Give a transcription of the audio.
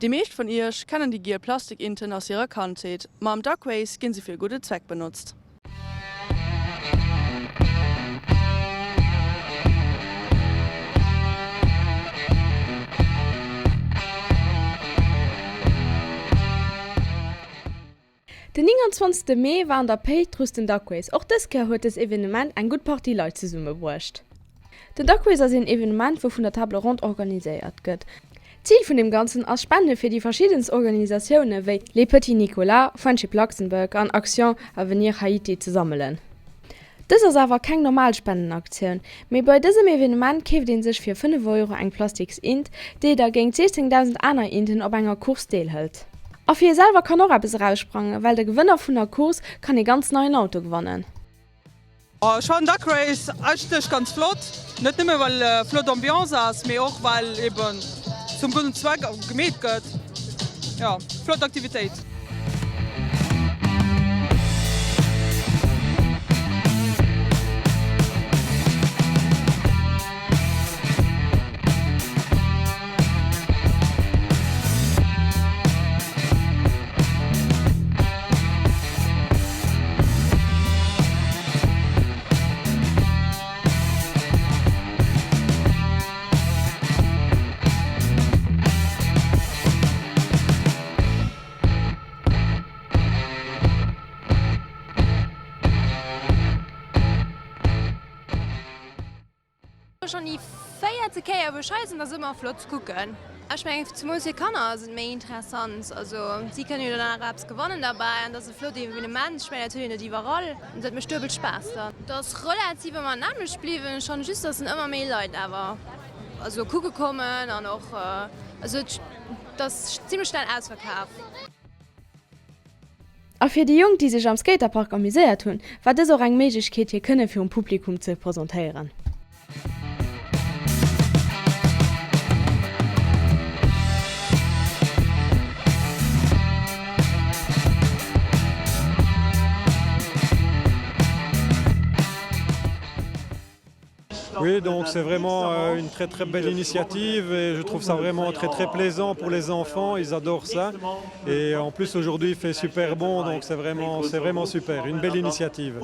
Déi meescht vun iech kennen déi giel Plastikinten aus hirer Kandheet, ma am Duck Race ginn se fir e gudde Zweck benotzt. Den 29 Mee war an der Péitruss den Duck Race. Och dës Kéier huet dës Evenement eng gutt Partie Leit zesummebruecht. Den Duck Race ass een Evenement wou vun der Table Ronde organiséiert gëtt. D'Zil vun deem Ganzen ass Spende fir déi verschiddenst Organisatioune wéi Les Petits Nicolas, Friendship Luxembourg an Action Avenir Haïti ze sammelen. Dës ass awer keng normal Spendenaktioun, mee bei dësem Evenement keeft een sech fir 5 Euro eng plastiks Int, déi da géint 16.000 aner Inten op enger Course deelhëlt. A fir ee selwer kann och eppes eraussprangen, well de Gewënner vun der Course kann ee ganz neien Auto gewannen. Ech fannen Duck Race eigentlech ganz flott, net nëmme well flott Ambiance ass, mee och well eben zum gudden Zweck gemeet gëtt. Jo, flott Aktivitéit. Schon déi véierte Kéier wou ech hei sinn, ass ëmmer flott ze kucken. Ech mengen zemools fir Kanner ass et méi interessant, also si kënnen jo dann nach eppes gewannen derbäi an et ass e flott Evenement. Ech mengen dat huet een net iwwerall an dat mécht duebel Spaass dann. Et ass relativ ëmmer nämmlecht bliwwen, ech fannen just dass en ëmmer méi Leit awer also kucke kommen an och also et ass zimlech schnell ausverkaf. A fir déi Jonk, déi sech am Skaterpark amuséiert hunn, war dës och eng Méiglechkeet hir Kënne virum Publikum ze presentéieren. Oui, donc c'est vraiment euh, une très très belle initiative et je trouve ça vraiment très très plaisant pour les enfants, ils adorent ça. Et en plus aujourd'hui il fait super bon, donc c'est vraiment, vraiment super, une belle initiative.